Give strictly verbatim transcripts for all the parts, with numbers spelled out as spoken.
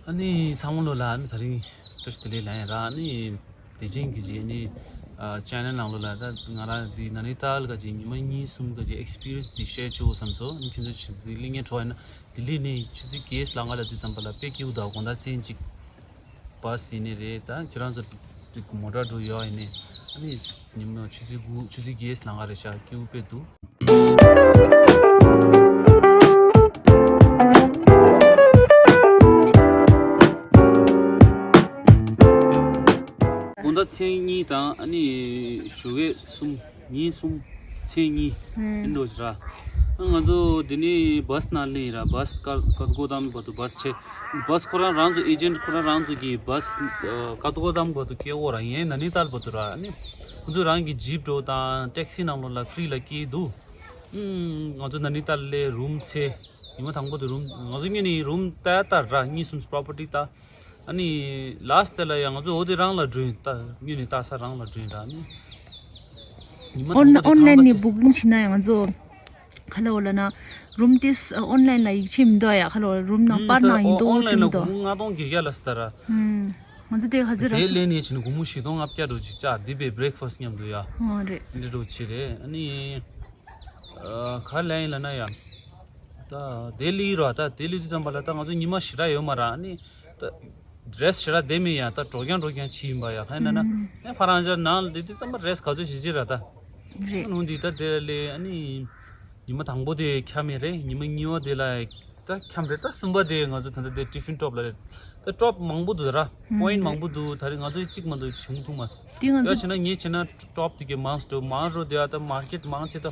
ཨ་ནི་ཚང་མ་ལོ་ལ་ཨ་ནི་ད་རིང་བཀྲ་ཤིས་བདེ་ལེགས་ལན་ར། ཨ་ནི་དེ་ཅན་གྱི་ཅིག་ཨ་ནི་ཨ་ཅེ་ནལ་ནང་ལོ་ལ་ད་ང་རང་འདི་ན་ནི་ཏཱལ་ག་ཅིག་ཉི་མ་གཉིས་གསུམ་ག་ཅིག་ཨེག་སི་པི་རི་ཡན་སི་འདི་ཤེར་བྱེད་དགོས་བསམ་སོང་། ཨ་ནི་ཁྱེད་ཚོ་ཆུ་ཚོད་གླིང་ངན་གྲོ་ཡིན་ན་ལྡི་ལི་ནས་ཆུ་ཚོད་བརྒྱད་ལ་ང་ལ་དུས་ཙམ་པ་ལ་དཔེ་སྐྱིད་པོ་དང་དགོང་དག་མཚན་གཅིག་བཱས་ཡིན་ནི་རེད། ད་ཁྱེད་རང་ཚོ་མོ་ཊ་འགྲོ་ཡོད་ཡིན་ནི། ཨ་ནི་ཉི་མ་ཆུ་ཚོད་དགུ་ཆུ་ཚོད་བརྒྱད་ལ་ང་རེད་ཤག་སྐྱིད་པོ་དཔེ་འདུག་དགོང་དག་མཚན་གཉིས་དང་ཨ་ནི་ཞོགས་ཀས་གསུམ། ཉིན་གསུམ། མཚན་གཉིས། ཨིན་འགྲོ་ཟེར་ར། ང་ཚོ་འདི་ནས་བཱས་ནང་སླེབས་ཡིན་ར། བཱས་ཀ་ཀ་ཐོག་གོ་དམ་བར་དུ་བཱས་ཆེ། བཱས་ཁོ་རང་རང་ཚོ་ཨེ་ཇེན་ཁོ་རང་རང་ཚོ་གི་བཱས་ཀ་ཐོག་གོ་དམ་བར་དུ་སྐྱེལ་འོ་ར། ཡིན་ན་ནི་ཏཱལ་བར་དུ་ར། ཨ་ནི་ཁོ་ཚོ་རང་གི་ཇིབ་འགྲོ་དང་ཊེག་སི་ནང་ལོགས་ལ་ཧྥི་རི་ལ་སྐྱེལ་འདུག་ང་ཚོ་ན་ནི་ཏཱལ་ལ་རུམ་ཆེ། ཉི་མ་དང་པོ་དུ་རུམ་ང་ཚོ་གཉིས་ནི་རུམ་ཏ་ཏ་ར་གཉིས་གསུམ་པོ་རོ་པར་ཊི་ཏ། ཨ་ནི་ལཱ་སི་ཊི་ལ་ཡང་ང་ཚོ་འོ་དེ་རང་ལ་འགྲོ་ཡིན། ད་ཉིན་ནི་ལྟ་ས་རང་ལ་འགྲོ་ཡིན་ར། ཨ་ནི་ཉི་མ་ཨོན་དང་པོ་དེ་ཨོན་ལན་ནས་ཐང་པ་བུ་ཀིང་བྱེད་ན་ཡང་ང་ཚོ་ག་ལ་འོ་ལ་ན་རུམ་དེ་ཨོན་ལན་ལ་ཡིག་ཆེས་མི་འདུག་ཡ། ག་ལ་འོ་རུམ་ནང་པར་ནང་ཡིན་འདུག་ཨོ་དེ་མི་འདུག་ཨོན་ལན་ལ་སྒོར་མོ་ལྔ་སྟོང་བརྒྱད་བརྒྱ་ལ་སི་ད་ར། ང་ཚོ་དེ་ག་ཚོད་ར་དེ་སོང་ལེན་ནས་བྱིན་སྒོར་མོ་བཞི་སྟོང་ལྔ་བརྒྱ་འགྲོ་ཅིག་ཅག་འདི་པའི་བྷི་རེག་ཕ་སི་ཉམས་འདུག་ཡ། ཨོ་རེད། འདི་འགྲོ་ཆེ་རེད། ཨ་ནི་ག་ལ་ཡིན་ལ་ན་ཡ། ད་དེ་ལི་ར་ད་དེ་ལི་དུས་ཙམ་པ་ལ་ད་ང་ཚོ་ཉི་མ་ཞེ་དྲག་ཡོད་མ་ར། ཨ་ནི། ད་རེས་ཞེ་དྲག་བསྡད་མེད་ཡ། ད་འགྲོ་རྐྱང་འགྲོ་རྐྱང་བྱེད་ཡིན་པ་ཡ། ཧ་ན་ན་ཨེ་ཕ་རང་ཅག་ནང་ལ་དེ་དུས་ཙམ་པ་རེས་ག་ཚོད་བྱེད་ཅི་ར་ད། རེད། ཨ་ནི་འདི་ད་དེ་ལས་ཨ་ནི་ཉི་མ་དང་པོ་དེ་འཁྱམ་མེད་རེད། ཉི་མ་གཉིས་པ་དེ་ལ་ད་འཁྱམ་རེད། ད་གསུམ་པ་དེ་ང་ཚོ་ད་ལྟ་དེ་ཊི་ཕིན་ཊོབ་ལ་རེད། ད་ཊོབ་མང་པོ་འདུག་ད་ར། པོ་ཡིན་ཊི་མང་པོ་འདུག་ད་རེས་ང་ཚོ་གཅིག་མ་གཏོགས་བྱུང་ཐུབ་མ་སོང་། དེ་ང་ཡ་ཚོ་བྱས་ན་ངས་བྱས་ན་ཊོབ་དེ་གའི་མང་སུ་འགྲོ་མང་རོ་དེ་ཡ། ད་མར་ཀེཊ་མང་ཆེ་ད་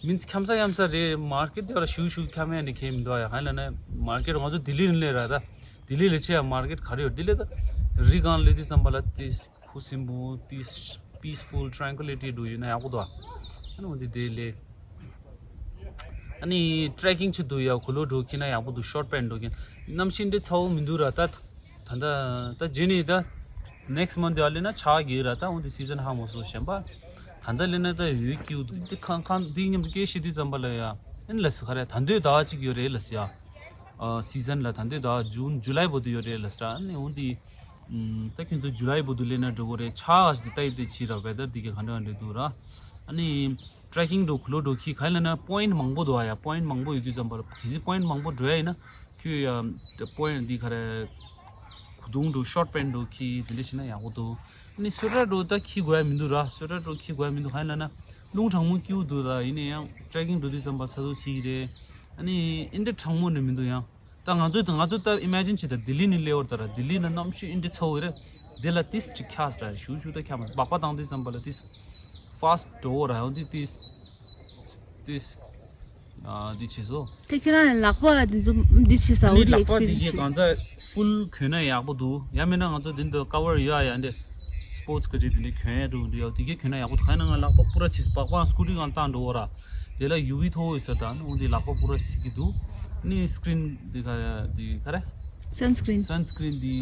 མིན་འཁྱམ་ས་འཁྱམ་ས་རེད། མར་ཀེཊ་དེ་བ་ལ་ཞུ་ཞུ་འཁྱམ་ཡ་ནི་ཁེལ་མི་འདུག་ཡ། ཧ་ན་ན་མར་ཀེཊ་ང་ཚོ་ལྡི་ལི་ནས་ར་ད། ལྡི་ལི་ལས་ཆེ་ཡ་མར་ཀེཊ་ག་རེ་ཡོད། ལྡི་ལི་ད་རི་སྒང་ལ་དུས་ཙམ་པ་ལ་དེ་ཁུ་སིམ་པོ་དེ་པིས་ཕུལ་ཊྲན་ཀུ་ལི་ཊི་འགྲོ་ཡོད་ན་ཡག་པོ་འདུག་ཨ་ནི་འོ་དེ་དེ་ལས་ཨ་ནི་ཊེ་རེག་ཀིང་ཆེ་འདུག་ཡ། གུ་ལོ་འགྲོ་ཁྱི་ན་ཡག་པོ་འདུག་ཤོར་པེན་འགྲོ་ཁྱི་གནམ་གཤིས་འདི་ཚ་བོ་མི་འདུག་ར་ད། ད་ད་ད་རྗེས་ནས་ད་ནེག་སི་མན་ཐི་ཨ་ལེ་ན་ཆག་གི་ར། ད་འོ་དེ་སི་ཛན་ཧ་མ་སོ་གཞན་པ་ད་ད་ལེ་ན་ད་ཡོད་ཀྱི་འདུག་དེ་ཁང་ཁང་དེ་མཉམ་དུ་སྐད་བཤད་དུས་ཙམ་པ་ལ་ཡ་ཨེ་ལ་སི་ག་རེ་ད་འདོད་ཟླ་བ་གཅིག་ཡོད་རེད་ལ་སི་ཡ། སི་ཛན་ལ་ད་འདོད་ཟླ་བ་ཇུན་ཇུ་ལའི་བར་དུ་ཡོད་རེད་ལ་སི་ར། ཨ་ནི་འོ་དེ་ད་ཁྱོད་ཚོ་ཇུ་ལའི་བར་དུ་ལེ་ན་འགྲོ་གོ་རེད། ཆག་ག་ཞིག་ད་ཡི་དེ་ཕྱི་ར་ཝེ་དར་དེ་ག་ག་འདྲ་འདྲ་འདུག་ར། ཨ་ནི་ཊེ་རེག་ཀིང་འགྲོ་གུ་ལོ་འགྲོ་ཁྱི་ག་ལ་ན་པོ་ཡིན་ཊི་མང་པོ་འདུག་ཨ་ཡ། པོ་ཡིན་ཊི་མང་པོ་ཡོད་དུས་ཙམ་པ་ལ་གལ་སྲིད་པོ་ཡིན་ཊི་མང་པོ་འགྲོ་ཡ་ཡིན་ན་ཁྱོད་ཡ་པོ་ཡིན་ཊི་འདི་ག་རེ་གུ་དུང་འགྲོ་ཤོར་པེན་འགྲོ་ཁྱི་དེ་འདྲ་བྱས་ན་ཡག་པོ་འདུག་ཨ་ནི་སུ་ར་འགྲོ་ད་ཁྱི་དགོས་ཡ་མི་འདུག་ར། སུ་ར་འགྲོ་ཁྱི་དགོས་ཡ་མི་འདུག་ག་ལ་ན་རླུང་གྲང་མོ་སྐྱིད་པོ་འདུག་ད་ཡིན་ན་ཡང་ཊེ་རེག་ཀིང་འགྲོ་དུས་ཙམ་པ་ཚ་ཚུགས་ཆེ་གི་རེད། ཨ་ནི་ཨིན་འདྲ་གྲང་མོ་ནི་མི་འདུག་ཡང་། ད་ང་ཚོས་ད་ང་ཚོ་ད་ཨི་མེ་ཇིན་བྱེད་ད་ལྡི་ལི་ནས་སླེབས་པར་ད་ར། ལྡི་ལི་ན་གནམ་གཤིས་ཨིན་འདྲ་ཚ་བོ་རེད། དེ་ལ་ཏིས་ཅིག་འཁྱག་ས་ར་ཞུ་ཞུ་ད་འཁྱག་མ་སྦག་སྦག་བཏང་དུས་ཙམ་པ་ལ་ཏིས་ཕཱ་སི་ཊི་འགྲོ་བོ་ར། འོ་འདི་ཏིས་ཏིས་ཨ་འདི་བྱེད་སོ། དེ་ཁྱེད་རང་ལག་པ་འདི་ཚོ་འདི་བྱེད་ས། ཨ་འོ་ནི་འདི་ལག་པ་འདི་ཨེགས་སི་པི་རི་ཡན་སི་གྱི་བྱེད། གང་ཚ་ཕུལ་གྱོན་ན་ཡག་པོ་འདུག་ཡང་མིན་ན་ང་ཚོ་འདི་འདི་ཀ་བར་ཡོད་ཨ་ཡ། འདི་སི་པོར་ཊི་ག་ཅིག་འདི་འདྲ་གྱོན་ཡ་འགྲོ་འདི་ཡོད། འདི་གས་གྱོན་ན་ཡག་པོ་འདུག་ག་ཡིན་ན་ང་ལག་པ་པུ་ར་བྱེད་སྦག་སྦག་སྐུ་ཊི་གང་བཏང་འགྲོ་བོ་ར། དེ་ལ་ཡུ་ཝི་མཐོ་བོ་ཡོད་ས་ད་ནི་འོ་འདི་ལག་པ་པུ་ར་ཚིག་གི་འདུག་ནི་སི་ཀི་རིན་འདི་ག་འདི་ག་རེ། སན་སི་ཀི་རིན་སན་སི་ཀི་རིན་འདི་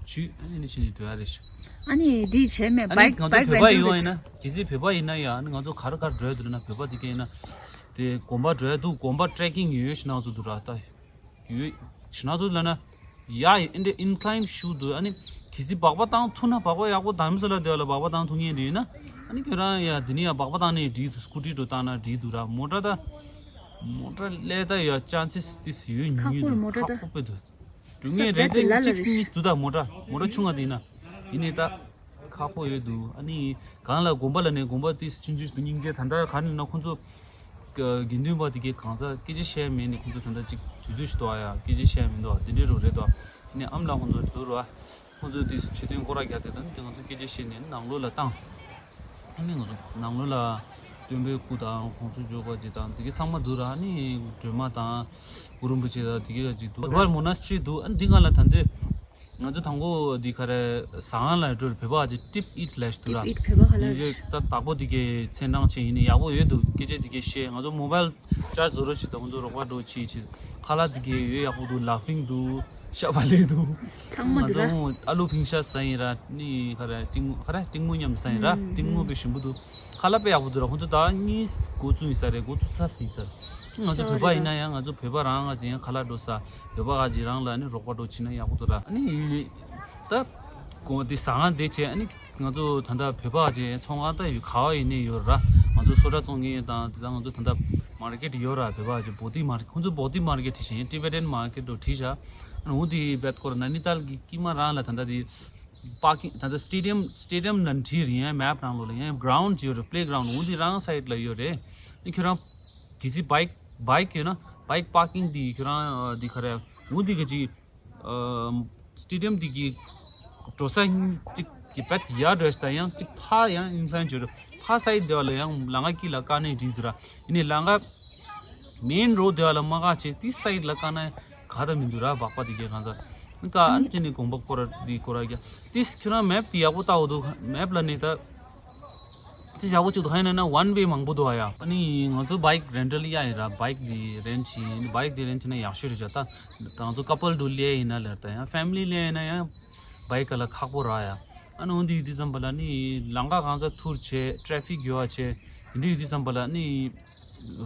བྱུས་ཨ་ནི་ནི་ཕྱིན་ནས་འགྲོ་ཡ་རེད་ཤག་ཨ་ནི་འདི་བྱས་མེད་ཨ་ནི་བའིཀ་ང་ཚོ་བའིཀ་བོད་པ་རེན་ཊལ་ཡོང་ཡིན་ན་རེད། གལ་སྲིད་བོད་པ་ཡིན་ན་ཡ་ཨ་ནི་ང་ཚོ་ག་རེ་ག་རེ་འགྲོ་ཡ་འདུག་ན་བོད་པ་འདི་ག་ཡིན་ན་དེ་དགོན་པ་འགྲོ་ཡ་འདུག་དགོན་པ་ཊེ་རེག་ཀིང་ཡོད་ཡོད་ཤི་ན་ཚོ་འདུག་ར་ད། ཡོད། ཕྱི་ནང་ཚོ་ལ་ན། ཡ་ཨིན་འདྲ་ཨིན་ཀ་ལའིན་ཤུ་འདུག་ཨ་ནི་གལ་སྲིད་སྦག་སྦག་བཏང་ཐུབ་ན་སྦག་སྦག་ཡག་པོ་དྷ་རམ་ས་ལ་དེ་བ་ལ་སྦག་སྦག་བཏང་ཐུབ་ངེས་འདུག་ཡིན་ན། ཨ་ནི་ཁྱོད་རང་ཡ་འདི་ནས་ཡ་སྦག་སྦག་བཏང་ནས་འགྲིག་འདུག་སྐུ་ཊི་འགྲོ་བཏང་ན་འགྲིག་འདུག་ར། མོ་ཊ་ད། མོ་ཊ་སླེབས་ད་ཡ་ཅན་སིས་ཏིས་ཡོད་ཉུང་ཉུང་འདུག་ཁག་པོ་དཔེ་འདུག་འགྲོ་ངེས་རེད་དེ་གཅིག་གཉིས་འདུག་ད་མོ་ཊ་མོ་ཊ་ཆུང་ང་དེ་ཡིན་ན། ཡིན་ནའི་ད། ཁག་པོ་ཡོད་འདུག་ཨ་ནི་གང་ལ་དགོན་པ་ལ་ནས་དགོན་པ་དེ་ཆུང་ཆུང་ཞིག་ཏུ་སྙིང་རྗེ་ད་ལྟ་ག་ནས་ན་ཁོང་ཚོ་དགེ་འདུན་པ་དེ་གའི་གང་ཟག་སྐད་ཆ་བཤད་མེད་ནས་ཁོང་ཚོ་ད་ལྟ་ཅིག་དུས་ཚོད་ཞིག་འདུག་ཨ་ཡ་སྐད་ཆ་བཤད་མི་འདུག་ཨ་དེ་འདྲའི་རུ་རེད་དོ། ཨ་ནི་ཨམ་ལགས་ཁོང་ཚོ་འདུག་རུ་ཨ་ཁོང་ཚོ་དེ་ཆོས་དོན་སྐོར་ར་རྒྱག་དེ་ད་ནི་དེ་ང་ཚོ་སྐད་ཆ་བཤད་ནས་ནང་ལོགས་ལ་བཏང་། ཨ་ནི་ང་ཚོ་ནང་ལོགས་ལ་སྟོན་པའི་སྐུ་དང་ཁོང་ཚོ་འཇོག་པ་ཅིག་དང་དེ་གའི་ཚང་མ་འདུག་ར། ཨ་ནི་སྒྲོལ་མ་དང་གུ་རུ་རིན་པོ་ཆེ་དང་དེ་གའི་ཅིག་འདུག་བར་མོ་ན་སི་ཊི་རི་འདུག་ཨ་ནི་འདི་སྒང་ལ་ད་འདོད། ང་ཚོ་དང་པོ་འདི་ག་རེ་ཟ་ཁང་ལ་འགྲོ་རེད། བོད་པ་ཅིག་ཊིབ་ཨིཊ་ལབ་ཞིག་འདུག་ར། ཊིབ་ཨིཊ་བོད་པ་ཧ་ལ་ཉིན་རེ་ད་བདག་པོ་འདི་གའི་ཚན་གྲངས་ཆེ་ཡིན་ནི་ཡག་པོ་ཡོད་འདུག་སྐད་ཆ་འདི་གའི་བཤད། ང་ཚོ་མོ་བལ་ཅར་ཇི་བཟོ་རོགས་བྱེད་དང་། ང་ཚོ་རོགས་པ་འགྲོ་བྱེད་བྱེད། ཁ་ལག་འདི་གའི་ཡོད་ཡག་པོ་འདུག་ལ་ཕིང་འདུག་ཤ་བག་ལེབ་འདུག་ཚང་མ་འདུག་ར། ང་ཚོ་ཨ་ལུ་ཕིང་ཤ་ཟ་ཡིན་ར། ནི་ག་རེ་ཏིང་ག་རེ་ཏིང་མོ་མཉམ་ཟ་ཡིན་ར། ཨུམ་ཏིང་མོ་དཔེ་ཞིམ་པོ་འདུག་ཁ་ལག་དཔེ་ཡག་པོ་འདུག་ར། ཁོང་ཚོ་ད་གཉིས་འགོ་བཙུགས་ཡིན་ས་རེད། འགོ་བཙུགས་ཚར་ཟིན་ས་རེད། ང་ཚོ་བོད་པ་ཡིན་ན་ཡང་ང་ཚོ་བོད་པ་རང་ང་ཅིག་ཡང་ཁ་ལག་འགྲོ་ས་བོད་པ་ག་ཅིག་རང་ལ་ནི་རོགས་པ་འགྲོ་བྱེད་ན་ཡག་པོ་འདུག་ར། ཨ་ནི་ད་གོང་དེ་ཟ་ཁང་དེ་བྱས་ཨ་ནི་ང་ཚོ་ད་ལྟ་བོད་པ་ག་ཅིག་ཚོང་ཁང་ད་ཡོད་ག་བ་ཡིན་ནི་ཡོད་ར། ང་ཚོ་སོ་ཊ་བཙོང་མཁན་དང་དེ་དང་ང་ཚོ་ད་ལྟ་མར་ཀེཊ་ཡོད་ར། བོད་པ་ག་ཅིག་བོ་ཏི་མར་ཁོང་ཚོ་བོ་ཏི་མར་ཀེཊ་བྲིས་ཤིང་ཊི་བེ་ཊན་མར་ཀེཊ་འགྲོ་བྲིས་བཞག་ཨ་ནི་འོ་དེ་བེད་ཁོ་ར་ན་ནི་ཏཱལ་གི་དཀྱིལ་མ་རང་ལ་ད་ལྟ་དེ་པར་ཀིང་ད་ལྟ་སི་ཊེ་ཌི་ཡམ་སི་ཊེ་ཌི་ཡམ་ནང་བྲིས་རེད། ཡང་མེབ་ནང་ལོགས་ལ་ཡང་གྷི་རའུན་ཌི་ཡོད་རེད། པི་ལེ་གྷི་རའུན་ཌི་འོ་འདི་རང་སའིཌ་ལ་ཡོད་རེད། ཨ་ཁྱོད་རང་གལ་སྲིད་བྷའིཀ་བྷའིཀ་ཡོད་ན་བྷའིཀ་པར་ཀིང་འདི་ཁྱོད་རང་འདི་ག་རེ་འོ་འདི་ག་ཅིག་སི་ཊེ་ཌི་ཡམ་འདི་གི་འགྲོ་ས་གཅིག་གི་བེད་ཡར་འགྲོ་ས་དང་ཡང་གཅིག་ཕར་ཡང་ཨིན་ཕ་ལན་ཡོད་རེད། ཕར་སའིཌ་དེ་བ་ལ་ཡང་ལམ་ཁ་དཀྱིལ་ལ་བཀག་ནས་བྲིས་འདུག་ར། ཡིན་ནའི་ལམ་ཁ་མེན་རོ་ཌི་དེ་བ་ལ་མ་བཀག་བྱས་དེ་སའིཌ་ལ་བཀག་ན་ག་ད་མི་འདུག་ར། སྦག་སྦག་དེ་གས་གང་ཟག་བཀག་ཨ་ནི་ཅི་ནས་དགོངས་པ་སྐོར་ར་དེ་སྐོར་ར་རྒྱ་དེ་ཁྱོད་རང་མེབ་དེ་ཡག་པོ་ལྟ་འོ་འདུག་མེབ་ལ་ནི་ད་དེ་ཡག་པོ་ཅིག་འདུག་ཧ་ཡིན་ན་ན་ཝན་ཝེ་མང་པོ་འདུག་ཨ་ཡ། ཨ་ནི་ང་ཚོ་བྷའིཀ་རེན་ཊལ་གཡར་ཡིན་ར། བྷའིཀ་དེ་རེན་ཊ་བྱས་ཡིན། བྷའིཀ་དེ་རེན་ཊ་བྱས་ན་ཡག་ཤོས་རེད་བྱ། ད་ད་ང་ཚོ་ཀ་པལ་འདུག་ལས་ཡིན་ན་ལར་ད་ཡང་ཕེ་མི་ལི་ལས་ཡིན་ན་ཡང་བྷའིཀ་ག་ལ་ཁག་པོ་ར་ཡ། ཨ་ནི་འོ་འདི་ཡོད་དུས་ཙམ་པ་ལ་ནི་ལམ་ཁ་གང་ཚ་ཐུར་བྱས་ཊེ་ཕིག་ཡོད་བྱས་ཡིན་དུས་ཡོད་དུས་ཙམ་པ་ལ་ནི་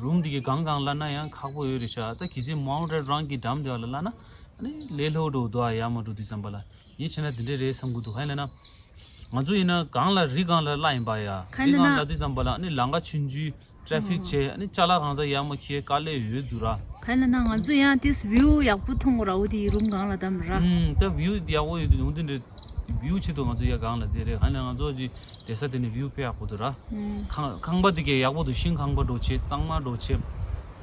རུམ་འདི་གི་གང་གང་ལབ་ན་ཡང་ཁག་པོ་ཡོད་རེད་ཤག་ད་གལ་སྲིད་མའུན་ཊ་རེཌ་རང་གི་འགྲམ་དེ་བ་ལ་ལབ་ན་ཨ་ནི་ལས་སླ་པོ་འགྲོ་འདུག་ཨ་ཡ། མ་འགྲོ་དུས་ཙམ་པ་ལ་ངས་བྱས་ན་དེ་འདྲས་རེད་བསམ་གི་འདུག་ཧ་ལས་ན་ང་ཚོ་ཡིན་ན་གང་ལ་རི་གང་ལ་བླ་ཡིན་པ་ཡ། གང་རི་ལབ་གང་ན་ལབ་དུས་ཙམ་པ་ལ་ཨ་ནི་ལམ་ཁ་ཆུང་ཆུང་ཊེ་ཕིག་བྱས་ཨ་ནི་ཅ་ལག་གང་ཚ་ཡར་མར་འཁྱེར་དཀའ་ལས་ཡོད་འདུག་ར། གང་ལབ་ན་ང་ཚོ་ཡང་ཏིས་བིའུ་ཡག་པོ་མཐོང་གི་ར། འོ་དེ་རུམ་གང་ལ་བསྡམས་ར། ཨུམ། ད་བིའུ་ཡག་པོ་ཡོད་དུས་འོ་དེ་འདྲ་བིའུ་ཆེད་དུ་ང་ཚོ་ཡ་གང་ལ་བསྡད་རེད། གང་ལ་ང་ཚོ་ཅིག་བསྡད་ས་དེ་ནས་བིའུ་དཔེ་ཡག་པོ་འདུག་ར། ཨུམ། ཁང་ཁང་པ་དེ་གས་ཡག་པོ་འདུག་ཤིང་ཁང་པ་འདྲ་བྱས་གཙང་མ་འདྲ་བྱས་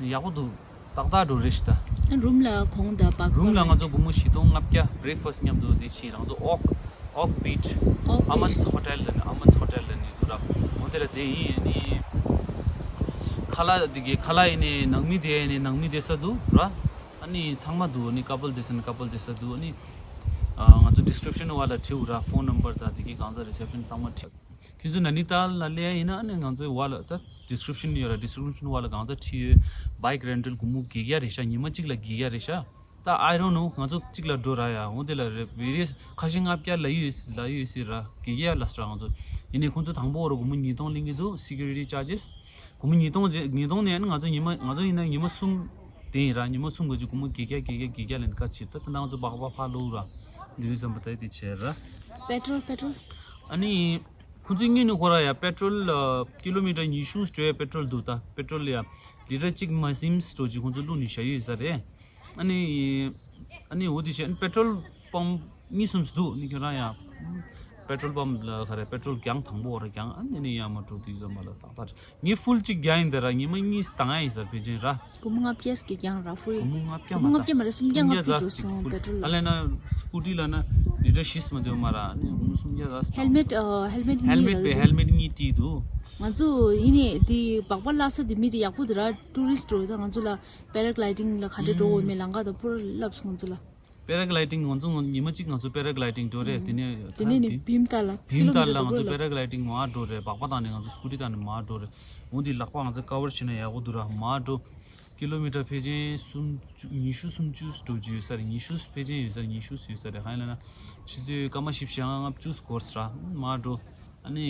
ཡག་པོ་འདུག་ཏག་ཏག་འདྲ་རེད་ཤི་ད། རུམ་ལ་གོང་དང་སྦག་རུམ་ལ་ང་ཚོ་སྒོར་མོ་བཞི་སྟོང་ལྔ་བརྒྱ་བྷི་རེག་ཕ་སི་ཊི་མཉམ་དུ་དེ་ཕྱིན་རང་ཚོ་ཨོག་ཨོག་བིཊ་ཨོག་ཨ་མན་བིཊ་ཧོ་ཊེལ་ལ་ནི་ཨ་མན་ཧོ་ཊེལ་ལ་ནི་འདུག་ར། འོ་དེ་ལ་དེ་ཡིན་ནི། ཁ་ལག་དེ་གི་ཁ་ལག་ཡིན་ནི་ནང་མི་དེ་ཡིན་ནི་ནང་མི་དེ་ས་འདུག་ར། ཨ་ནི་ཚང་མ་འདུག་ཨ་ནི་ཀ་པལ་དེ་ས་ནི་ཀ་པལ་དེ་ས་འདུག་ཨ་ནི་ང་ཚོ་ཌི་སི་ཀི་རིབ་ཤན་བ་ལ་བྲིའུ་ར། ཕོན་ནམ་བར་དང་དེ་གི་གང་ཟག་རི་སེབ་ཤན་ཚང་མ་བྲིའུ། ཁྱོད་ཚོ་ནཱ་ནི་ཏཱལ་ལ་སླེབས་ཡིན་ན་ཨ་ནི་ང་ཚོའི་བ་ལ་ད་ཌི་སི་ཀི་རིབ་ཤན་ཡོད་ར། ཌི་སི་ཀི་རིབ་ཤན་བ་ལ་གང་ཚ་བྲིས་ཡོད། བྷའིཀ་རེན་ཊལ་སྒོར་མོ་བརྒྱད་བརྒྱ་རེད་ཤག་ཉི་མ་གཅིག་ལ་བརྒྱད་བརྒྱ་རེད་ཤག་ད་I don't know ང་ཚོ་གཅིག་ལ་འགྲོ་ར་ཡ། འོ་དེ་ལ་རེད་བེ་རི་ཡས་ཁ་ཤས་ལྔ་བརྒྱ་ལ་ཡོད་ལ་ཡོད་སྲིད་ར། བརྒྱད་བརྒྱ་ལ་སྲིད་ར། ང་ཚོ་ཡིན་ནའི་ཁོང་ཚོ་དང་པོ་འོ་ར་སྒོར་མོ་ཉིས་སྟོང་ལེན་གི་འདུག་སི་ཀུ་རི་ཊི་ཅར་ཇེས། སྒོར་མོ་ཉིས་སྟོང་ཉིས་སྟོང་ནས་ང་ཚོ་ཉི་མ་ང་ཚོ་ཡིན་ན་ཉི་མ་གསུམ་དེ་ཡིན་ར། ཉི་མ་གསུམ་ག་ཅིག་སྒོར་མོ་བརྒྱད་བརྒྱ་བརྒྱད་བརྒྱ་བརྒྱད་བརྒྱ་ལེན་ཁ་ཕྱིར་ད་ད་ང་ཚོ་སྦག་སྦག་ཕར་ལོག་ར། འདི་དུས་ཙམ་པ་ད་དེ་བྱས་ར། པེ་ཊྲོལ་པེ་ཊྲོལ། ཨ་ནི་ཁོང་ཚོའི་དངུལ་ནི་ཁོ་ར་ཡ་པེ་ཊྲོལ་ཀི་ལོ་མི་ཊར་ཉི་ཤུ་སྤྲོད་པེ་ཊྲོལ་འདུག་ད་པེ་ཊྲོལ་ཡ་ལི་ཊར་གཅིག་མ་ཟིན་སྤྲོད་ཅིག་ཁོང་ཚོ་བླུགས་ནས་བཞག་ཡོད་ས་རེད། ཨ་ནི་ཨ་ནི་འོ་དེ་བྱས་ཨ་ནི་པེ་ཊྲོལ་པམ་གཉིས་གསུམ་འདུག་ནི་ཁྱོད་རང་ཡ། པེ་ཊྲོལ་པམ་ལ་ག་རེ་པེ་ཊྲོལ་རྒྱང་དང་པོ་ར་རྒྱང་ཨ་ནི་ནི་ཡ་མ་འགྲོ་དུས་ཙམ་པ་ལ་ཏག་ཏག་ངས་ཕུལ་གཅིག་རྒྱག་ཡིན་ད་ར། ཉི་མ་གཉིས་བཏང་ཡ་ཡིན་ཟེར་ཕལ་ཆེར་ར། སྒོར་མོ་ལྔ་བརྒྱ་ཞིག་རྒྱག་ར་ཕུལ། སྒོར་མོ་ལྔ་བརྒྱ་མ་རེད་སུམ་བརྒྱ་ལྔ་བཅུ་འགྲོ་སོང་པེ་ཊྲོལ་ལ། ཨ་ལས་ན་སྐུ་ཊི་ལ་ན་ལི་ཊར་བཞི་མ་དེ་མ་ར་ཨ་ནི་སྒོར་མོ་སུམ་བརྒྱ་ཟ་སོང་། ཧེལ་མེཊ་ཨ་ཧེལ་མེཊ་ཧེལ་མེཊ་པའི་ཧེལ་མེཊ་གཉིས་སྤྲད་འདུག་ང་ཚོ་ཡིན་ནི་དེ་སྦག་སྦག་བརླག་ས་དེ་མི་དེ་ཡག་པོ་དེ་ར་ཊུ་རི་སི་ཊི་འགྲོ་ད་ང་ཚོ་ལ་པེ་ར་གི་ལའི་ཌིང་ལ་ག་འདྲ་འགྲོ་འོ་མེད་ལམ་ཁ་དང་ཕུར་ལབ་སོང་ང་ཚོ་ལ། པེ་ར་གི་ལའི་ཌིང་ང་ཚོ་ཉི་མ་གཅིག་ང་ཚོ་པེ་ར་གི་ལའི་ཌིང་འགྲོ་རེད། དེ་ནས་དེ་ནས་ནི་བིམ་ཏཱལ་ལ་བིམ་ཏཱལ་ལ་ང་ཚོ་པེ་ར་གི་ལའི་ཌིང་མར་འགྲོ་རེད། སྦག་སྦག་བཏང་ནས་ང་ཚོ་སྐུ་ཊི་བཏང་ནས་མར་འགྲོ་རེད། འོ་འདི་ལག་པ་ང་ཚོ་ཀ་བར་བྱས་ན་ཡག་པོ་འདུག་ར་མར་འགྲོ། ཀི་ལོ་མི་ཊར་ཕལ་ཆེར་སུམ་ཅུ་ཉི་ཤུ་སུམ་ཅུ་འགྲོ་རྒྱུ་ཡོད་ས་རེད། ཉི་ཤུ་ཕལ་ཆེར་ཡོད་ས་རེད། ཉི་ཤུ་ཡོད་ས་རེད། གང་ཡིན་ལབ་ན་ཆུ་ཚོད་སྐར་མ་བཞི་བཅུ་ཞེ་ལྔ་ལྔ་བཅུ་འགོར་ས་ར་མར་འགྲོ། ཨ་ནི་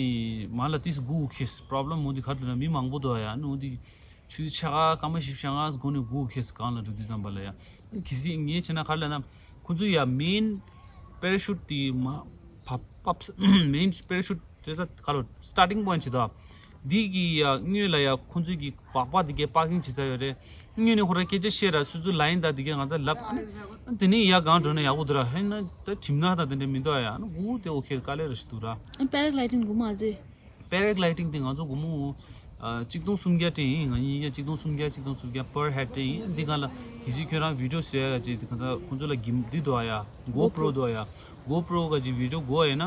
མར་ལ་ཏིས་སྒུག་ཁེས་པོ་རོབ་ལེམ་འོ་འདི་ག་རེ་འདུག་ན་མི་མང་པོ་འདུག་ཡ། ཨ་ནི་འོ་འདི་ཆུ་ཚོད་ཕྱེད་ཀ་སྐར་མ་བཞི་བཅུ་ཞེ་ལྔ་འགོར་ནས་སྒུག་ཁེས་གང་ལ་འགྲོ་དུས་ཙམ་པ་ལ་ཡ། གི་སི་ངས་བྱས་ན་ག་རེ་ལབ་ན་ཁོ་ཚོ་ཡ་མེན་པེ་ར་ཤུཊ་དེ་མ་ཕབ་ཕབ་མེན་པེ་ར་ཤུཊ་དེ་ད་ག་ལོ་སི་ཊར་ཊིང་པོ་ཡིན་ཆེ་དོ། འདི་གི་ཡ་སྔོན་ལ་ཡ་ཁོ་ཚོའི་གི་སྦག་སྦག་དེ་གའི་པར་ཀིང་བྱེད་ས་ཡོད་རེད། སྔོན་ནས་ཁོ་ར་སྐད་ཆ་བཤད་ར་སོ་སོའི་ལ་ཡིན་ད་དེ་གའི་ང་ཚ་ལབ་དེ་ནས་ཡ་གང་འགྲོ་ན་ཡག་པོ་འདུག་ར། ཧེ་ན་ད་གྲིམ་ན་ད་དེ་འདྲ་མི་འདུག་ཡ། ཨ་ནི་འུ་དེ་ཨོ་ཁེ་དཀའ་ལས་ར་ཞིག་འདུག་ར། པེ་ར་གི་ལའི་ཌིང་སྒོར་མོ་ཨ་ཙི། པེ་ར་གི་ལའི་ཌིང་དེ་ང་ཚོ་སྒོར་མོ་ཨ་གཅིག་སྟོང་སུམ་བརྒྱ་སྤྲད་ཡིན། ང་གཉིས་ཀ་གཅིག་སྟོང་སུམ་བརྒྱ་གཅིག་སྟོང་སུམ་བརྒྱ་པར་ཧེཌ་སྤྲད་ཡིན། འདི་ག་ལ་གལ་སྲིད་ཁྱོད་རང་བི་ཌི་ཡོ་བཟོ་ཡ་ག་ཅིག་དེ་ག་ད་ཁོ་ཚོ་ལ་གིམ་འདི་འདུག་ཨ་ཡ། གོ་པྲོ་འདུག་ཨ་ཡ། གོ་པྲོ་ག་ཅིག་བི་ཌི་ཡོ་དགོས་ཡ་ན་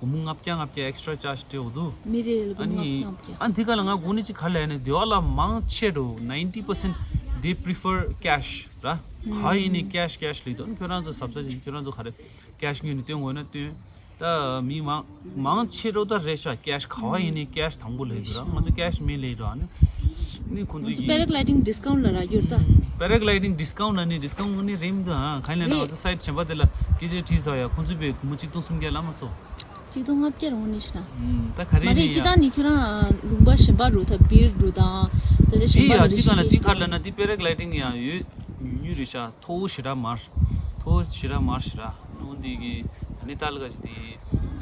སྒོར་མོ་ལྔ་བརྒྱ་ལྔ་བརྒྱ་ཨེག་སི་ཊྲ་ཅཱར་ཇི་སྤྲད་འོ་འདུག་མི་རེ་ལ་ཨ་སྒོར་མོ་ནི་ལྔ་བརྒྱ་ལྔ་བརྒྱ། ཨ་འདི་ག་ལ་ང་གོ་ནི་ཅིག་ག་ལ་ཡ་ནི་དེ་བ་ལ་མང་ཆེ་འགྲོ་ནའིན་ཊི་པར་སེན་ཊི་they prefer cash ར། ག་ཡིན་ནི་ཀེཤ་ཀེཤ་ལས་དོན་ཁྱོད་རང་ཚོ་ཟབ་ས་ཅིག་ཁྱོད་རང་ཚོ་ག་རེ་ཀེཤ་ཉོས་ནི་སྟོན་དགོས་ན་སྟོན། ད་མི་མང་མང་ཆེ་རོ་ད་རེད་ཤག་ཀེཤ་ག་བ་ཡིན་ནི་ཀེཤ་དང་པོ་ལས་འདུག་ར། ང་ཚོ་ཀེཤ་མེད་ལས་འགྲོ་ཨ་ནི་ནི་ཁོང་ཚོ་ང་ཚོ་པེ་ར་གི་ལའི་ཌིང་ཌི་སི་ཀའུན་ཊི་ལ་རག་ཡོད་ད། པེ་ར་གི་ལའི་ཌིང་ཌི་སི་ཀའུན་ཊི་ལ་ནི་ཌི་སི་ཀའུན་ཊི་ནི་རེད་མི་འདུག་ཨ། གང་ཡིན་ལབ་ན་ང་ཚོ་སའིཊ་གཞན་པ་དེ་ལ་སྐད་ཆ་དྲིས་སོང་ཡ། ཁོང་ཚོས་པའི་སྒོར་མོ་གཅིག་སྟོང་སུམ་བརྒྱ་ལབ་མ་སོང་། གཅིག་སྟོང་ལྔ་བརྒྱ་རང་ནི་ཤི་ན། ད་ག་རེ་མ་རེད། ཡིན་སྤྱི་ཡ། བཏང་ནི་ཁྱོད་རང་ལུང་པ་གཞན་པ་རུ་ད་སྦིར་རུ་དང་ཙ་ཙ་གཞན་དེ་པ་ཡ་རུ་གཅིག་ག་ལ་ཤི་དེ་ག་ལ་ན་དེ་པེ་ར་གླའི་ཌིང་ཡང་ཡོད་ཉུ་རེད་ཤག་མཐོ་བོ་ཞེ་དྲག་མར་མཐོ་བོ་ཞེ་དྲག་མར་ཞེ་དྲག་ནོ་འདི་གི་ད་ནི་ད་ལ་ག་ཅི་དེ་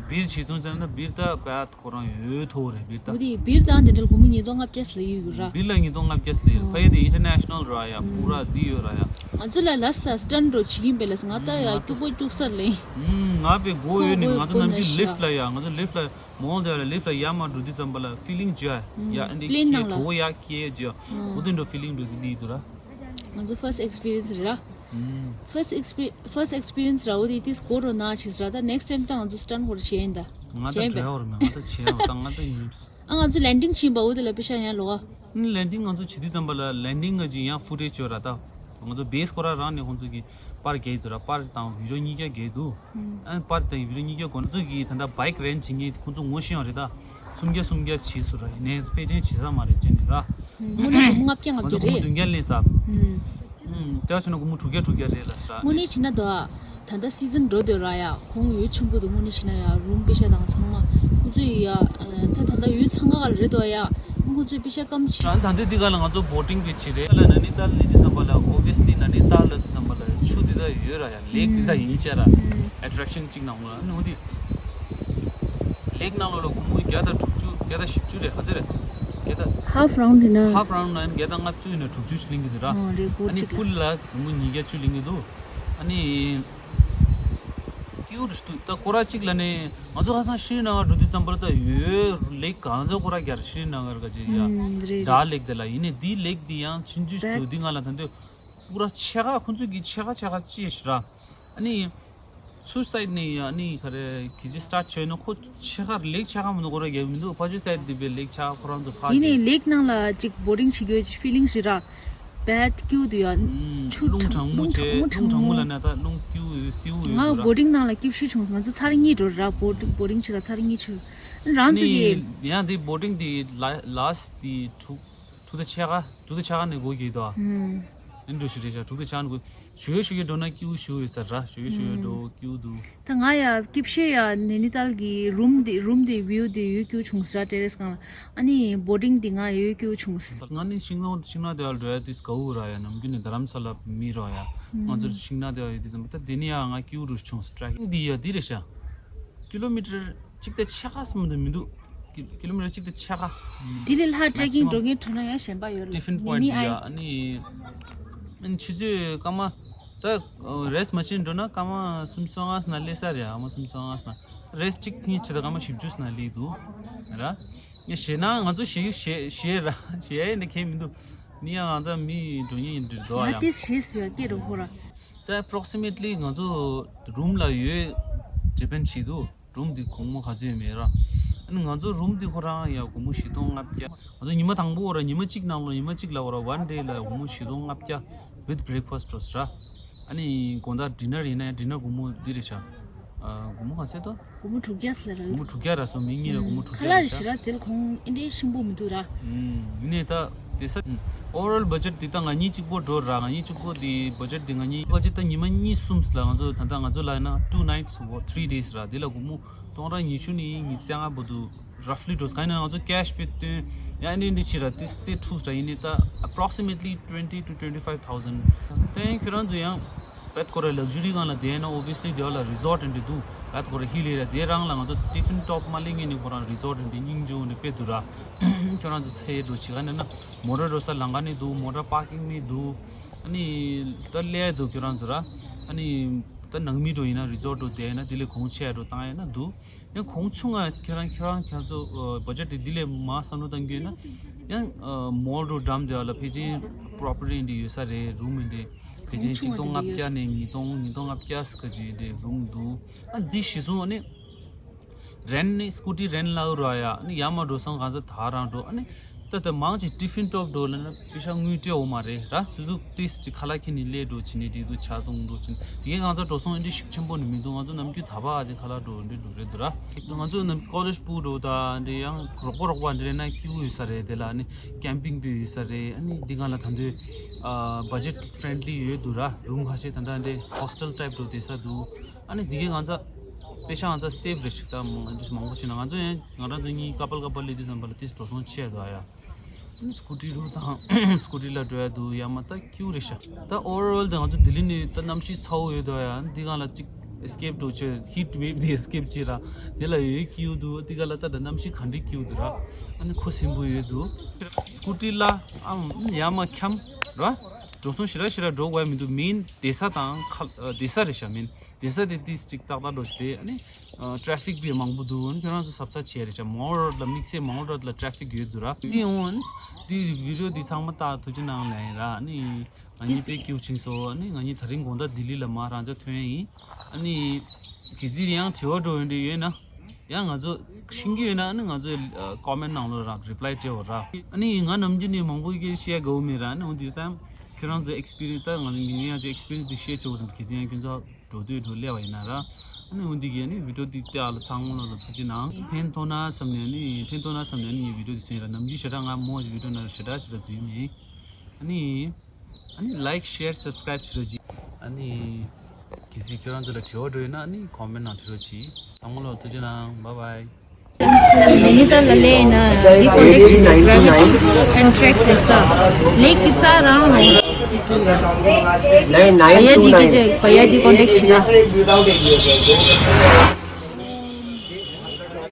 སྦིར་བྱེད་ཚོང་ཙ་ན་སྦིར་ད་པད་ཁོ་རང་ཡོད་མཐོ་བོ་རེད་སྦིར་ད། འོ་དེ་སྦིར་དང་དེ་འདྲ་སྒོར་མོ་ཉིས་སྟོང་ལྔ་བརྒྱ་ལ་ཡོད་ར། སྦིར་ལ་ཉིས་སྟོང་ལྔ་བརྒྱ་ལ་ཡོད་ཕ་ཡི་དེ་ཨིན་ཊར་ནེ་ཤི་ནལ་ར་ཡ་པུ་ར་འདི་ཡོད་ར་ཡ། ང་ཚོ་ལ་ལ་ས་སི་ཊན་ཊི་རོ་བྱེད་ཀྱིན་པས་ལ་ང་ད་ཡ་སྐྱུག་པོ་སྐྱུག་སར་ལེ། ང་པའི་མགོ་ཡོད་ནི་ང་ཚོ་ནམ་རྒྱུན་ལིཕ་ལ་ཡ་ང་ཚོ་ལིཕ་ལ་མོལ་དེ་ལ་ལིཕ་ལ་ཡ་མ་འགྲོ་དུས་ཙམ་པ་ལ་ཕི་ལིང་ཇ་ཡ་ཨ་འདི་པླེན་ཁྱེད་ནང་ལ་གྲོ་བོ་ཡ་ཁྱེད་ཇ་འོ་དེ་འགྲོ་ཕི་ལིང་འགྲོ་དུས་འདི་འདུག་ར། ང་ཚོ་ཕར་སི་ཊི་ཨེག་སི་པི་རི་ཡན་སི་རེད་ར། ཕར་སི་ཊི་ཨེག་སི་པི་རི་ཕར་སི་ཊི་ཨེག་སི་པི་རི་ཡན་སི་ར་འོ་དེ་དེ་སྐོར་རོ་ན་ཆིས་ར་ད་ནེག་སི་ཊེམ་ད་ང་ཚོ་སི་ཊན་ཊི་ཧོ་ཌར་བྱས་ཡིན་ད། ང་ད་བྱས་པས། བྲོ་ཡ་བར་མེད་ང་ད་བྱས་ཡ་ད་ང་ད་ཡིན། ཨ་ང་ཚོ་ལེན་ཌིང་ཕྱིན་པ་འོ་དེ་ལ་པེ་ཤ་ཡང་ལོག་ཨ། ཨ་ནི་ལེན་ཌིང་ང་ཚོ་བྱེད་དུས་ཙམ་པ་ལ་ལེན་ཌིང་ང་ཅིག་ཡང་ཕུ་ཊེཇ་བཅོས་ར་ད། ང་ཚོ་བེ་སི་ཁོ་ར་རང་ནས་ཁོང་ཚོ་གི་པར་རྒྱག་གི་འདུག་ར། པར་དང་བི་ཌི་ཡོ་གཉིས་ཀ་རྒྱག་གི་འདུག་ཨ་ནི་པར་དང་བི་ཌི་ཡོ་གཉིས་ཀ་ཁོང་ཚོ་གི་ད་ལྟ་བྷའིཀ་རེན་ཊི་བྱེད་མཁན་ཁོང་ཚོ་ངོ་ཤེས་ཡོད་རེད་ད། སུམ་བརྒྱ་སུམ་བརྒྱ་བྱས་སོང་ར། ཡིན་ནའི་ཕལ་ཆེར་བྱེད་ས་མ་རེད་ཅེས་ནི་ར། དངོས་གནས་སྒོར་མོ་ལྔ་བརྒྱ་ང་ལྔ་ཚོ་བརྒྱ་སྒོར་མོ་རེད། བདུན་བརྒྱ་ལེན་ས། ཨུམ། ཨུམ། དེ་བྱས་ན་སྒོར་མོ་དྲུག་བརྒྱ་དྲུག་བརྒྱ་རེད་ལ་ས། དངོས་གནས་བྱས་ན་དོ། ད་ལྟ་སི་ཛན་འགྲོ་འདོད་ར་ཡ། ཁོང་འོས་ཆེན་པོ་འདུག་དངོས་གནས་བྱས་ན་ཡ། རུམ་པེ་ཤ་དང་ཚང་མ། ཁོང་ཚོས་ཡ། ད་ད་ལྟ་འོས་ཚང་ག་ག་ལ་རེད་དོ་ཡ། ཁོང་ཚོས་པེ་ཤ་སྐམ་ཆེ། ད་ད་འདི་འདི་ག་ལ་ང་ཚོ་བོ་ཊིང་པེ་བྱེད་རེད་ལ། ན་ནི་ཏཱལ་ལི་དེ་ཙམ་པ་ལ་ཨོ་བི་ཡ་སི་ལི་ན་ནི་ཏཱལ་ལ་དེ་ཙམ་པ་ལ་ཆུ་འདི་ད་ཡོད་ར་ཡ། ལེག་འདི་ད་ཡིན་ཤ་ར། ཨེ་ཊེག་ཤན་གཅིག་ནང་ལ་ནོ་འདི། ལེག་ནང་ལོགས་ལ་སྒོར་མོ་བརྒྱ་དང་དྲུག་ཅུ་བརྒྱ་དང་བཞི་བཅུ་རེད། ཧ་ཙེ་རེད། བརྒྱ་དང་། ཧཱ་ཕ་རའུན་ཌི་ན། ཧཱ་ཕ་རའུན་ཌི་ན་བརྒྱ་དང་ལྔ་བཅུ་ཡིན་ན་དྲུག་ཅུ་ཞིག་ལེན་གྱི་འདུག་ར། ཨོ་རེད། སྒོར་ཨ་ནི་གཅིག་ཕུལ་ལ་སྒོར་མོ་ཉིས་བརྒྱ་བཅུ་ལེན་གྱི་འདུག་ཨ་ནི། ཀིའུ་རུ་སྟུ་ད་སྐོར་ར་གཅིག་ལ་ནི་ང་ཚོ་ཁ་སང་ཤྲི་ནང་གར་འགྲོ་དུས་ཙམ་པར་ད་ཡོད་ལེག་གང་ཚ་སྐོར་ར་རྒྱ་ར་ཤྲི་ནང་གར་ག་ཅེ་ཡ། ཨུམ་རེད། ཌལ་ལེག་དེ་ལ་ཡིན་ནི་འདི་ལེག་འདི་ཡང་ཆུང་ཆུང་ཞིག་འདུག་འདི་ང་ལ་ད་འདོད། པུ་ར་ཕྱེད་ཀ་ཁོང་ཚོས་ཀྱི་ཕྱེད་ཀ་ཕྱེད་ཀ་ཅེས་ཤི་ར། ཨ་ནི། ཚུར་སའིཌ་ནས་ཡ་ཨ་ནི་ག་རེ་གི་ཟི་སི་ཊར་ཊི་བྱས་ན་ཁོ་ཕྱེད་ཀ་ལེག་ཕྱེད་ཀ་མ་གཏོགས་ཁོ་ར་རྒྱབ་མི་འདུག་ཕ་ཆུ་སའིཌ་འདི་པའི་ལེག་ཕྱེད་ཀ་ཁོ་རང་ཚོ་ཕ་ཡིན་ནའི་གི་ལེག་ནང་ལ་ཅིག་བོ་ཊིང་བྱེད་རྒྱུ་ཕི་ལིང་སི་རེད་ར། བད་ཀིའུ་དུ་ཡ། ཨུམ་ཆུ་རླུང་གྲང་མོ་ཆུ་བྱས་རླུང་གྲང་མོ་ལ་ན་ད་རླུང་སྐྱིའུ་ཡོད་སེའུ་ཡོད་ང་འདུག་ར། བོ་ཊིང་ནང་ལ་སྐྱིད་ཤོས་བྱུང་སོང་། ང་ཚོ་ཚར་གཉིས་འགྲོ་ར། བོ་ཊིང་བོ་ཊིང་བྱེད་ག་ཚར་གཉིས་ཆུ། རང་ཚོ་གི་ནི་ཡང་དེ་བོ་ཊིང་དེ་ལ་ལཱ་སི་ཊི་དེ་དྲུག་དྲུག་དང་ཕྱེད་ཀ་དྲུག་དང་ཕྱེད་ཀ་ནས་སྒོ་འགྱེལ་དོ། ཨུམ། ཨིན་འགྲོ་ཞིག་རེད་ཤག་དྲུག་དང་ཕྱེད་ཀ་ནས་སྒོ། ཞོ་ཡོ་ཞོ་ཡོ་འགྲོ་ན་ཀིའུ་ཞོ་ཡོད་ས་ར། ཞོ་ཡོ་ཞོ་ཡོ་འགྲོ་ཀིའུ་འདུག་ད་ང་ཡ་སྐྱིད་ཤོས་ཡ་ནེ་ནི་ཏཱལ་གི་རུམ་དེ་རུམ་དེ་བིའུ་དེ་ཡོད་ཀིའུ་བྱུང་ས་ར། ཊེ་རེ་སི་སྒང་ལ། ཨ་ནི་བོ་ཊིང་དེ་ང་ཡོད་ཀིའུ་བྱུང་ས། ང་ནི་ཤིང་ནག་ཤིང་ནག་དེ་ཡ་འགྲོ་ཡ་དེ་དགའ་བོ་ར་ཡ། ནམ་རྒྱུན་ནས་རྡ་རམ་ས་ལ་མི་རོ་ཡ། ང་ཚོར་ཤིང་ནག་དེ་ཡ་ཡོད་དེ་ཙམ་ད་དེ་ནི་ཡ་ང་ཀིའུ་རུ་བྱུང་ས། ཊེ་རེ་ཀིང་དེ་ཡ་དེ་རེད་ཤག་ཀི་ལོ་མི་ཊར་གཅིག་དང་ཕྱེད་ཀ་ཙམ་དུ་མི་འདུག་ཀི་ཀི་ལོ་མི་ཊར་གཅིག་དང་ཕྱེད་ཀ་དེ་ལས་ལྷག་ཊེ་ཀིང་འགྲོ་མཁན་འགྲོ་ན་ཡང་ཞན་པ་ཡོད་ལ། ཊི་ཕིན་ནི་པོའིན་ཊི་ནི་དེ་ཡ་ཨ་ནི། ཨ་ནི་ཆུ་ཚོད་སྐར་མ། ད་རེ་སི་མ་བྱེད་འགྲོ་ན་སྐར་མ་སུམ་ཅུ་སོ་ལྔ་ཙམ་ན་སླེབས་ས་རེད། ཨ་མ་སུམ་ཅུ་སོ་ལྔ་ཙམ་ན། རེ་སི་གཅིག་ཐེངས་བྱེད་ད་སྐར་མ་བཞི་བཅུ་ཙམ་ན་སླེབས་འདུག་ར། ངས་ཞེད་ན་ང་ཚོ་ཞེད་ཞེད་ཞེད་ར་ཞེད་ཡ་ཡིན་ན་ཁྱད་མི་འདུག་ནི་ཡང་ང་ཚོ་མི་འགྲོ་མཁན་ཡིན་འདྲ་འདུག་ཨ་ཡ། ང་དེ་ཞེད་ཟེར་ཡ་སྐད་རོ་ཧོ་ར། ད་ཨེ་པོ་རོག་སི་མེ་ཊི་ལི་ང་ཚོ་རུམ་ལ་ཡོད་ཌི་པེན་ཌི་བྱེད་འདུག་རུམ་འདི་སྒོར་མོ་ག་ཚོད་ཡོད་མེད་ར། ཨ་ནི་ང་ཚོ་རུམ་འདི་ཁོ་རང་ཡ་སྒོར་མོ་བཞི་སྟོང་ལྔ་བརྒྱ། ང་ཚོ་ཉི་མ་དང་པོ་འོ་ར་ཉི་མ་གཅིག་ནང་ལོ་ཉི་མ་གཅིག་ལ་འོ་ར་ཝན་ཌེ་ལ་སྒོར་མོ་བཞི་སྟོང་ལྔ་བརྒྱ། with breakfast འགྲོ་ས་ར། ཨ་ནི་དགོང་དག་ཌི་ནར་ཡིན་ན་ཡང་ཌི་ནར་སྒོར་མོ་འདི་རེད་ཤག་ཨ་སྒོར་མོ་ག་ཚོད་དོ། སྒོར་མོ་དྲུག་བརྒྱ་ཙམ་ལ་རག་འདུག་སྒོར་མོ་དྲུག་བརྒྱ་ར་སོང་མི་གཉིས་ལ་སྒོར་མོ་དྲུག་ཁ་བརྒྱ་ལག་རེད་རེ་ཤག་ཞེ་ར་དེ་ལ་ཁོང་ཨེ་འདྲའི་ཞིམ་པོ་མི་འདུག་ར། ཨུམ། ཡིན་ནའི་ད་དེ་ས་ཨོ་བར་ཨོལ་བ་ཇེཊ་འདི་ད་ང་གཉིས་གཅིག་པོ་འགྲོ་ར། ང་གཉིས་གཅིག་པོ་འདི་བ་ཇེཊ་འདི་ང་གཉིས་བ་ཇེཊ་ད་ཉི་མ་གཉིས་གསུམ་ལ་ང་ཚོ་ད་ལྟ་ང་ཚོ་ལ་ཡིན་ན་two nights or three days ར། དེ་ལ་སྒོར་མོ་སྟོང་ཕྲག་ཉི་ཤུ་ནས་ཉི་ཤུ་རྩ་ལྔ་བར་དུ་roughly འགྲོ་ས། གང་ཡིན་ན་ང་ཚོ་ཀེཤ་པེ་བཏོན་ཡ་ཨ་ནི་འདི་བྱེད་ར། དེ་རྩེ་ཐུག་ར། ཡིན་ནའི་ད་approximately twenty to twenty five thousand། དེ་ཡང་ཁྱོད་རང་ཚོ་ཡང་བད་ཁོ་ར་ལག་ཇུ་རི་སྒང་ལ་བསྡད་ན་obviously དེ་བ་ལ་རི་སོར་ཊི་འདི་འདུག་བད་ཁོ་ར་ཧི་ལི་ར། དེ་རང་ལ་ང་ཚོ་ཊི་ཕིན་ཊོབ་མ་ལེན་ངེས་ནས་ཁོ་རང་རི་སོར་ཊི་འདི་སྙིང་རྗེ་བོ་ནས་དཔེ་འདུག་ར། ཁྱོད་རང་ཚོ་ཚེ་འགྲོ་བྱེད་ག་ན་ན་མོ་ཊ་འགྲོ་ས་ལམ་ཁ་ནས་འདུག་མོ་ཊ་པར་ཀིང་ནས་འདུག་ཨ་ནི་ད་སླེབས་འདུག་ཁྱོད་རང་ཚོ་ར། ཨ་ནི་ད་ནང་མི་འགྲོ་ཡིན་ན་རི་སོར་ཊི་འགྲོ་བསྡད་ན་དེ་ལས་གོང་ཆེ་འགྲོ་བཏང་ཡ་ན་འདུག་ཡང་གོང་ཆུང་ང་ཁྱེད་རང་ཁྱེད་རང་ཁྱེད་ཚོ་བ་ཇེཊ་དེ་འདི་ལས་མ་བསམ་བློ་བཏང་རྒྱུ་ཡིན་ན་ཡང་མོལ་རུ་འགྲམ་དེ་བ་ལ་ཕལ་ཆེར་པོ་རོ་པར་ཊི་འདི་ཡོད་ས་རེད། རུམ་འདི་ཕལ་ཆེར་གཅིག་སྟོང་ལྔ་བརྒྱ་ནས་ཉིས་སྟོང་ཉིས་སྟོང་ལྔ་བརྒྱ་ཟེར་ག་ཅིག་འདི་རུམ་འདུག་ཨ་འདི་གཞི་བཟུང་ཨ་ནི་རེན་ནི་སྐུ་ཊི་རེན་ལ་རུ་ཡ་ཨ་ནི་ཡར་མར་འགྲོ་སོང་གང་ཚ་ད་རང་འགྲོ་ཨ་ནི། ད་ལྟ་མང་ཆེ་ཊི་ཕིན་ཊོབ་འགྲོ་ལ་ན་པེ་ཤ་དངུལ་སྤྲད་འོ་མ་རེད་ར། སུ་སུ་ཏིས་ཅིག་ཁ་ལག་ཁྱེར་ནས་སླེབས་འགྲོ་བྱེད་ནས་འགྲིག་འདུག་ཇ་འཐུང་འགྲོ་བྱེད་ནས་དེ་གས་ང་ཚོ་འགྲོ་སོང་ཨེ་འདྲ་ཞིག་ཆེན་པོ་ནི་མི་འདུག་ང་ཚོ་ནམ་རྒྱུན་ད་བར་ཨ་ཅེ་ཁ་ལག་འགྲོ་འདྲ་འགྲོ་རེད་འདུག་ར། ང་ཚོ་ནམ་ཀོ་ལེཇ་སྤུ་འགྲོ་ད་འདྲ་ཡང་རོགས་པ་རོགས་པ་འདྲ་ན་ཀིའུ་ཡོད་ས་རེད། དེ་ལ་ནི་ཀེམ་པིང་པའི་ཡོད་ས་རེད། ཨ་ནི་འདི་ག་ལ་ད་འདོད་བ་ཇེཊ་ཕྲེན་ལི་ཡོད་འདུག་ར། རུམ་ཁ་ཤས་ད་ལྟ་འདྲ་ཧོ་སི་ཊེལ་ཊའིབ་འགྲོ་བསྡད་ས་འདུག་ཨ་ནི་དེ་གས་ང་ཚོ་ པེ་ཤ་ང་ཚོ་སེབ་རེད་ཤག་ད་མང་མང་པོ་བྱས་ན་ང་ཚོ་ཡང་ང་རང་ཚོ་གཉིས་ཀ་པལ་ཀ་པལ་ལས་དུས་ཙམ་པ་ལ་ཏིས་འགྲོ་སོང་ཆེ་འདུག་ཨ་ཡ། སྐུ་ཊི་རུ་དང་སྐུ་ཊི་ལ་འགྲོ་ཡ་འདུག་ཡ་མ་ད་ཀྱུ་རེད་ཤག་ད་ཨོ་ཝར་ཨོལ་དེ་ང་ཚོ་ལྡི་ལི་ནས་ད་གནམ་གཤིས་ཚ་བོ་ཡོད་འདུག་ཨ་ཡ། འདི་གང་ལ་ཅིག་ཨེ་སི་ཀེབ་འགྲོ་ཆེད་ཧིཊ་ཝེབ་དེ་ཨེ་སི་ཀེབ་བྱེད་ར། དེ་ལ་ཡོད་ཀྱུ་འདུག་འདི་ག་ལ་ད་ད་གནམ་གཤིས་ག་འདྲའི་ཀྱུ་འདུག་ར། ཨ་ནི་ཁུ་སིམ་པོ་ཡོད་འདུག་སྐུ་ཊི་ལ་ཨམ་ཡ་མ་འཁྱམ་ར། འགྲོ་སོང་ཞེ་དྲག་ཞེ་དྲག་འགྲོ་དགོས་མི་འདུག་མིན་བསྡད་ས་དང་ཁ་བསྡད་ས་རེད་ཤག་མིན། བསྡད་ས་དེ་ཏིས་ཅིག་ཏག་ཏག་འགྲོ་ཞིག་དེ་ཨ་ནི་ཊ་ཕིག་པི་མང་པོ་འདུག་ཨ་ནི་ཁྱོད་རང་ཚོ་གཟབ་གཟབ་བྱས་རེད་ཤག་མོང་རོ་ཌི་ལ་དམིགས་བསལ་མོང་རོ་ཌི་ལ་ཊ་ཕིག་ཡོད་འདུག་ར། ཅི་ཡོང་ཨ་ནི་འདི་བི་ཌི་ཡོ་འདི་ཚང་མ་ལྟ་ཐུགས་རྗེ་གནང་ལན་ར། ཨ་ནི་ང་གཉིས་དཔེ་སྐྱིད་པོ་ཕྱིན་སོང་། ཨ་ནི་ང་གཉིས་ད་རིང་དགོང་དག་ལྡི་ལི་ལ་མ་རང་ཅག་ཐོན་ཡིན། ཨ་ནི་གལ་སྲིད་ཡང་དྲི་བ་འགྲོ་ཡོང་འདྲི་ཡོད་ན་ཡང་ང་ཚོ་ཤེས་ཀྱི་ཡོད་ན་ཨ་ནི་ང་ཚོ་ཀོ་མེན་ནང་ལོགས་ར་རི་པ་ལའི་སྤྲད་འོ་ར། ཨ་ནི་ང་ནམ་རྒྱུན་ནས་མང་པོ་སྐད་བཤད་དགའ་བོ་མེད་ར། ཨ་ནི་འོ་འདི་ད་ཁྱོད་རང་ཚོ་ཨེག་སི་པི་རི་ཡན་སི་ད་ང་ཚོ་ངེད་ཡང་ཚོ་ཨེག་སི་པི་རི་ཡན་སི་འདི་བཤད་ཆོག་སོང་། གལ་སྲིད་ཡང་ཁྱོད་ཚོ་འགྲོ་དུས་འགྲོ་སླེབས་པ་ཡིན་ན་ར། ཨ་ནི་འོ་འདི་གི་ཨ་ནི་བི་ཌི་ཡོ་འདི་ལྟ་ཨ་ལ་ཚང་མ་ལ་ཐུགས་རྗེ་གནང་། ཕན་ཐོགས་ན་བསམ་ནས་ཨ་ནི་ཕན་ཐོགས་ན་བསམ་ནས་ཨ་ནི་ངའི་བི་ཌི་ཡོ་འདི་གསན་ར། ནམ་རྒྱུན་ཞེ་དྲག་ང་མོ་བི་ཌི་ཡོ་ནང་ཞེ་དྲག་ཞེ་དྲག་འཛུལ་མེད། ཨ་ནི་ཨ་ནི་ལའིཀ་ཤེར་སབ་སི་ཀ་རའིབ་བྱེད་རོགས་གྱིས། ཨ་ནི་གལ་སྲིད་ཁྱོད་རང་ཚོ་ལ་དྲི་བ་འགྲོ་ཡོད་ན་ཨ་ནི་ཀོ་མེན་ནང་བྲིས་རོགས་གྱིས། ཚང་མ་ལ་ཐུགས་རྗེ་གནང་། བཱའི་བཱའི། ལེ་ནི་ཏན་ལ་ལེ་ཡིན་ན་འདི་ཀོན་ཊེག་བྱེད་ན་གྲ་ཕིག་ཨེན་ཊི་རེག་ཟེར་ས་ལེགས་ཀྱི་རྩ་རང་རང་། བ་ཡ་འདི་གི་ཅེ་བ་ཡ་འདི་ཀོན་ཊེག་བྱེད་ན།